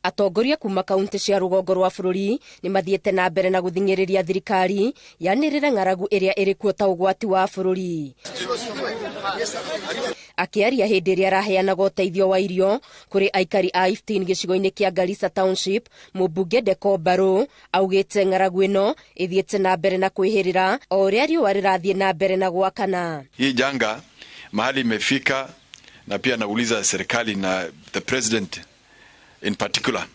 Atongoria kuma kaunti cia rũgongo rwa bũrũri nĩ mathiĩte na mbere na gũthing'ĩrĩria thirikari yanĩrĩre ng'aragu ĩrĩa ĩrĩ kuo ta ũgwati wa bũrũri. Akĩaria hĩndĩ ĩrĩa araheanaga ũteithio wa irio kũrĩ aikari a Iftin gĩcigo-inĩ kĩa Garissa Township, mũmbunge Ndeko Mbarũ augĩte ng'aragu ĩno ĩthiĩte na mbere na kwĩhĩrĩra o ũrĩa riũa rĩrathiĩ na mbere na gwakana. Hii janga mahali imefika, na pia nauliza serikali na the president in particular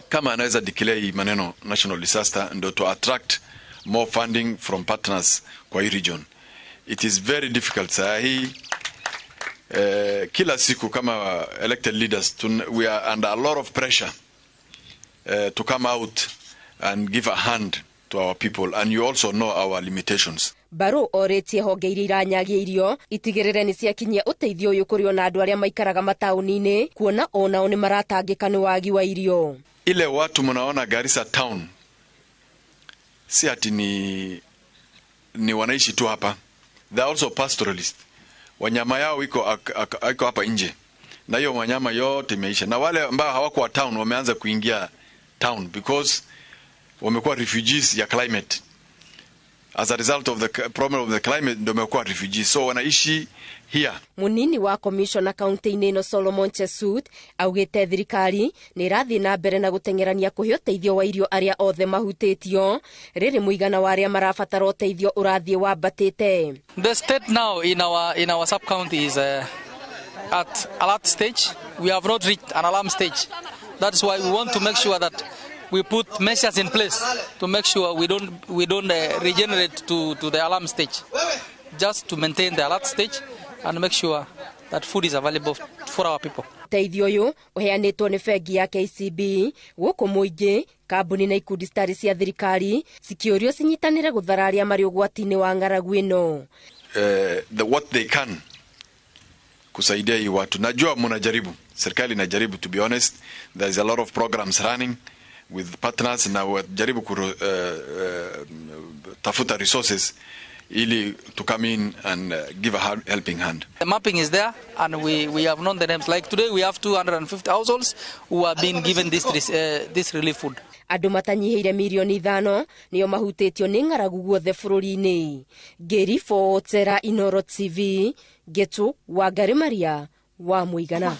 kama anaweza declare hii maneno national disaster ndo to attract more funding from partners kwa hii region. It is very difficult saa hii, kila siku kama elected leaders we are under a lot of pressure to come out and give a hand to our people, and you also know our limitations. Barũ orĩtie honge iria iranyagia irio itigĩrĩre nĩ ciakinyia ũteithio ũyũ kũrĩ ona andũ arĩa maikaraga mataũni-inĩ, kuona onao nĩ maratangĩka nĩ wagi wa irio. Ile watu mnaona Garissa town si ati ni wanaishi tu hapa, they are also pastoralist. Wanyama yao iko hapa nje, na hiyo wanyama yote imeisha, na wale ambao hawakuwa town wameanza kuingia town because wamekuwa refugees ya climate. As a result of the problem of the climate ndio wamekuwa refugees, so wanaishi here. Munini wa commissioner kaunti-inĩ ĩno Solomon Chesut augĩte thirikari nĩ ĩrathiĩ na mbere na gũteng'erania kũhe ũteithio wa irio arĩa othe mahutĩtio, rĩrĩ mũigana wa arĩa marabatara ũteithio ũrathiĩ wambatĩte. The state now in our sub county is at alert stage. We have not reached an alarm stage. That is why we want to make sure that we put measures in place to make sure we don't regenerate to the alarm stage. Just to maintain the alert stage and make sure that food is available for our people. Ũteithio ũyũ ũheanĩtwo nĩ bengi ya KCB gũkũ mũingĩ, kambuni na ikundi citarĩ cia thirikari cikĩũrio cinyitanĩre gũthara arĩa marĩ ũgwati-inĩ wa ng'aragu ĩno. What they can kusaidia hii watu. Najua mnajaribu, serikali inajaribu, to be honest, there is a lot of programs running with partners na wajaribu tafuta resources ili to come in and give a helping hand. The mapping is there and we have known the names. Like today we have 250 households who are being given this relief food. Andũ matanyihĩire mirioni 5 nĩo mahutĩtio nĩ ng'aragu guothe bũrũri-inĩ. Ngĩribotera Inoro TV, Ngĩtũ Wangari Maria wa Mũigana.